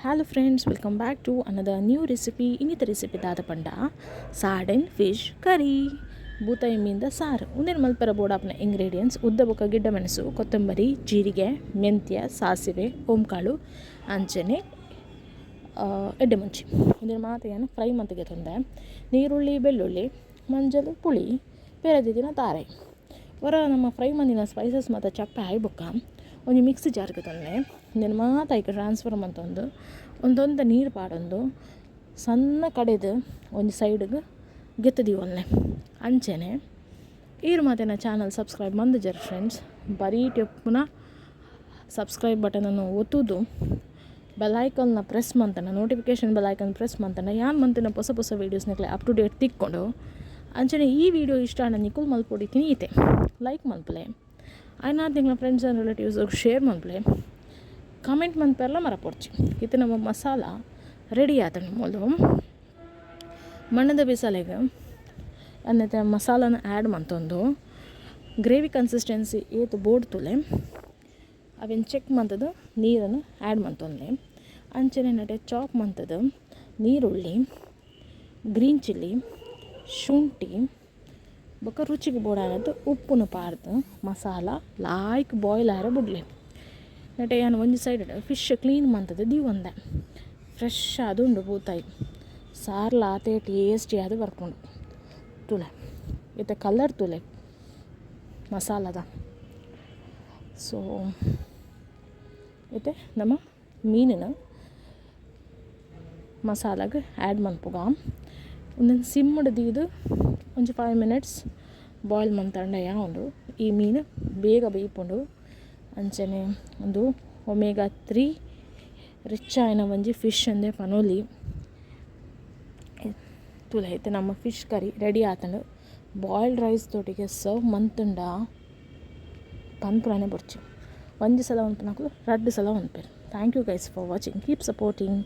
Hello friends, welcome back to another new recipe. ಇನ್ನಿತ recipe ದಾದ ಪಂಡ sardine fish curry, ಬೂತಾಯಿ ಮೀನ್ದ ಸಾರು. ಉಂದೆನ್ ಮಲ್ಪೆರ ಬೋಡಾಪುನ ಇಂಗ್ರೀಡಿಯೆಂಟ್ಸ್: ಉದ್ದ ಬೊಕ್ಕ ಗಿಡ್ಡ ಮೆಣಸು, ಕೊತ್ತಂಬರಿ, ಜೀರಿಗೆ, ಮೆಂತ್ಯ, ಸಾಸಿವೆ, ಓಂಕಾಳು, ಅಂಚನೆ ಎಡ್ಡೆ ಮುಂಚಿ. ಉಂದೆನ್ ಮಾತ ಯಾನ್ ಫ್ರೈ ಮಂತ್ ಗೆತೊಂದೆ. ನೀರುಳ್ಳಿ, ಬೆಳ್ಳುಳ್ಳಿ, ಮಂಜಲ್, ಪುಳಿ, ಪೆರದಿದಿನ ತಾರಾಯಿ. ಒರ ನಮ್ಮ ಫ್ರೈ ಮಂದಿನ ಸ್ಪೈಸಸ್ ಮಾತ ಚಪ್ಪೆ ಆಯಿ ಬೊಕ್ಕ ಒಂಜಿ ಮಿಕ್ಸಿ ಜಾರ್ ಗೆತೊನ್ಲೆ. ಉಂದೆನ್ ಮಾತ ಐಕ್ ಟ್ರಾನ್ಸ್ಫರ್ ಮಂತೊಂದು, ಒಂತೊಂತೆ ನೀರು ಪಾಡೊಂದು, ಸಣ್ಣ ಕಡೆದು ಒಂಜಿ ಸೈಡ್ಗ್ ಗೆತ್ತ್ ದೀವೊನ್ಲೆ. ಅಂಚನೆ ಈರ್ ಮಾತ ಎನ್ನ ಚಾನಲ್ ಸಬ್ಸ್ಕ್ರೈಬ್ ಮಂದುಜರ್ ಫ್ರೆಂಡ್ಸ್, ಬರೀಟ್ ಇಪ್ಪುನ ಸಬ್ಸ್ಕ್ರೈಬ್ ಬಟನನ್ನು ಒತ್ತುದು ಬೆಲ್ ಐಕಾನ್ನ ಪ್ರೆಸ್ ಮಂತನ, ನೋಟಿಫಿಕೇಶನ್ ಬೆಲ್ ಐಕಾನ್ ಪ್ರೆಸ್ ಮಂತನ, ಯಾನ್ ಮಂತಿನ ಪೊಸ ಪೊಸ ವೀಡಿಯೋಸ್ ನಿಕ್ಲೆ ಅಪ್ ಟು ಡೇಟ್ ತಿಕ್ಕೊಂಡು. ಅಂಚನೆ ಈ ವಿಡಿಯೋ ಇಷ್ಟ ಆಂಡ ನಿಕುಲು ಮಲ್ಪೊಡಿತ್ತಿನ ಈತೆ, ಲೈಕ್ ಮಲ್ಪುಲೆ, ಆಯ್ನಾತ್ ನಿಕ್ಲೆನ ಫ್ರೆಂಡ್ಸ್ ಆ್ಯಂಡ್ ರಿಲೇಟಿವ್ಸ್ ಶೇರ್ ಮಲ್ಪುಲೆ, ಕಮೆಂಟ್ ಮನ್ಪೆರ್ಲ ಮರಪೊಡ್ಚಿ. ಇತ್ತೆ ನಮ್ಮ ಮಸಾಲ ರೆಡಿ ಆತಂಡ್. ಮೂಲು ಮಣ್ಣದ ಬಿಸಲೆಗ್ ಅನ್ನತೆ ಮಸಾಲನ ಆ್ಯಡ್ ಮಂತೊಂದು, ಗ್ರೇವಿ ಕನ್ಸಿಸ್ಟೆನ್ಸಿ ಏತ್ ಬೋಡು ತೂಲೆ, ಅವೆನ್ ಚೆಕ್ ಮಂತುದು ನೀರನ್ನು ಆ್ಯಡ್ ಮಂತೊನ್ಲೆ. ಅಂಚನೆ ನೆಟೆ ಚಾಪ್ ಮಂತುದು ನೀರುಳ್ಳಿ, ಗ್ರೀನ್ ಚಿಲ್ಲಿ, ಶುಂಠಿ ಬೊಕ್ಕ ರುಚಿಗೆ ಬೋಡಾಯಿನಾತ್ ಉಪ್ಪುನು ಪಾಡ್ದು ಮಸಾಲ ಲಾಯ್ಕ್ ಬಾಯ್ಲ್ ಆಯೆರೆ ಬುಡ್ಲೆ. ನೆಟೆ ಯಾನ್ ಒಂಜಿ ಸೈಡ್ ಫಿಶ್ ಕ್ಲೀನ್ ಮಂತುದು ದೀವೊಂದೆ. ಫ್ರೆಶ್ ಆದುಂಡು ಬೂತಾಯಿ. ಸಾರ್ಲ ಆತೆ ಟೇಸ್ಟಿ ಆದ್ ಬರ್ಪುಂಡು. ತೂಲೆ, ಇತ್ತೆ ಕಲರ್ ತೂಲೆ ಮಸಾಲದ. ಸೊ ಇತ್ತೆ ನಮ ಮೀನಿನ ಮಸಾಲಾಗ್ ಆ್ಯಡ್ ಮನ್ಪುಗ. ಉಂದೆನ್ ಸಿಮ್ಡ್ ದೀದ್ ಒಂಜಿ 5 ಮಿನಿಟ್ಸ್ ಬಾಯ್ಲ್ ಮಂತಂಡ ಯಾವುಂಡು. ಈ ಮೀನು ಬೇಗ ಬೇಯ್ಪುಂಡು. ಅಂಚನೆ ಉಂದು ಒಮೇಗಾ 3 ರಿಚ್ ಆಯಿನ ಒಂಜಿ ಫಿಶ್ ಅಂದೆ ಪನೊಲಿ. ತೂಲೆ, ಇತ್ತೆ ನಮ್ಮ ಫಿಶ್ ಕರಿ ರೆಡಿ ಆತುಂಡು. ಬಾಯ್ಲ್ಡ್ ರೈಸ್ ದೊಟ್ಟಿಗೆ ಸರ್ವ್ ಮಂತುಂಡ ಪನ್ಪುನನೆ ಬೊಡ್ಚಿ. ಒಂಜಿ ಸಲ ಉನ್ಪುನಕುಲು ರಡ್ಡ್ ಸಲ ಉನ್ಪೆರ್. Thank you guys for watching. Keep supporting.